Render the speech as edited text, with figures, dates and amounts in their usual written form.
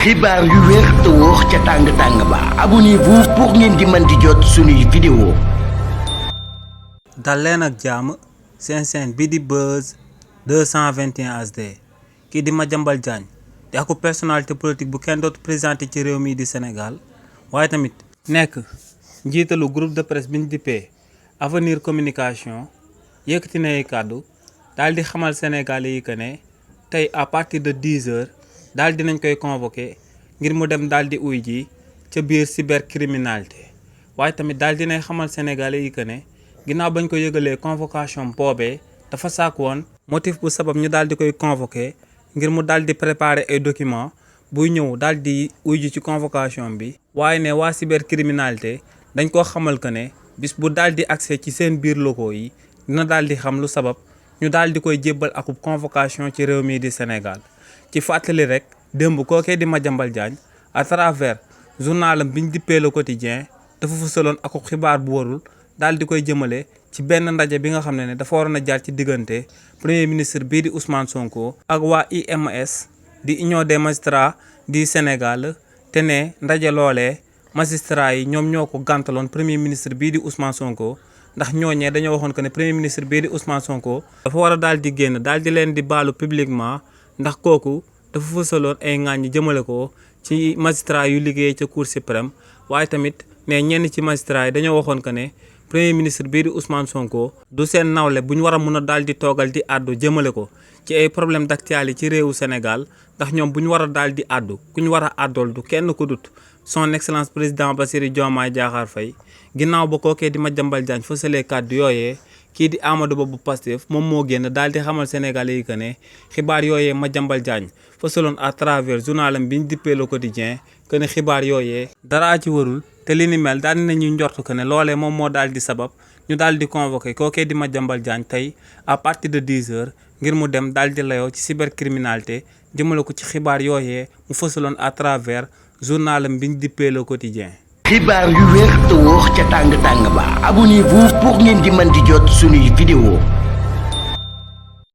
xibaar yu wér te wóor ca tàng-tàng ba abonnez-vous pour ngeen di mën di jot suñuy vidéo. dal leen ak jàmm seen chaîne bi di Buzz 221 HD kii di Madiambal Diagne di aku personnalité politique bu kenn dootu présenté ci réew mi di Sénégal waaye tamit nekk njiitalu groupe de presse bi ñu dippee Avenir Communication yëkkati na ay kàddu daal di xamal Sénégalais yi que ne tey à partir de 10h daal dinañ koy convoqué ngir mu dem daal di uy ji ca biir cybercriminalité waaye tamit daal dinay xamal Sénégalais yi que ne ginnaaw bañ ko yëgalee convocation boobee dafa sàkk woon motif bu sabab ñu daal di koy convoqué ngir mu daal di préparer ay documents buy ñëw daal di uy ji ci convocation bi waaye ne waa cybercriminalité dañ koo xamal que ne bis bu daal di accès ci seen biir locaux yi dina daal di xam lu sabab ñu daal di koy jébbal akub convocation ci réew mii di Sénégal ci fàttali rek démb kookee di Madiambal Diagne à travers journalam bi ñu dippee Le Quotidien dafa fësaloon akub xibaar bu warul daal di koy jëmale ci benn ndaje bi nga xam ne dafa waroon a jaar ci diggante premier ministre bii di Ousmane Sonko ak waa UMS di Union des magistrats du Sénégal te ne ndaje loolee magistrats yi ñoom ñoo ko gàntaloon premier ministre bii di Ousmane Sonko ndax ñooñee dañoo waxoon que ne premier ministre bii di Ousmane Sonko dafa war a daal di génn daal di leen di baalu publiquement ndax kooku dafa fësaloon ay ŋàññi jëmale ko ci magistrat yu liggéey ca Cour suprême waaye tamit ne ñenn ci magistrat yi dañoo waxoon que ne premier ministre bii di Ousmane Sonko du seen nawle bu ñu war a mun a daal di toogal di àddu jëmale ko ci ay problème d'actualité ci réewu Sénégal ndax ñoom bu ñu war a daal di àddu ku ñu war a àddool du kenn ku dut son excellence président Bassirou Diomaye Diakhar Faye ginnaaw ba kookee di Madiambal Diagne fësalee kàddu yooyee kii di Amadou Ba bu Pastef moom moo génn daal di xamal Sénégalais yi que ne xibaar yooyee Madiambal Diagne fësaloon à travers journalam bi ñu dippee Le Quotidien que ne xibaar yooyee daraa ci warul te li ni mel daal dinañuy njort que ne loolee moom moo daal di sabab ñu daal di convoqué kookee di Madiambal Diagne tey à partir de 10h ngir mu dem daal di layoo ci cybercriminalité jëmale ko ci xibaar yooyee mu fësaloon à travers journalam bi ñu dippee Le Quotidien. xibaar yu wér te wóor ca tàng-tàng ba abonnez-vous pour ngeen di mën di jot suñuy vidéo.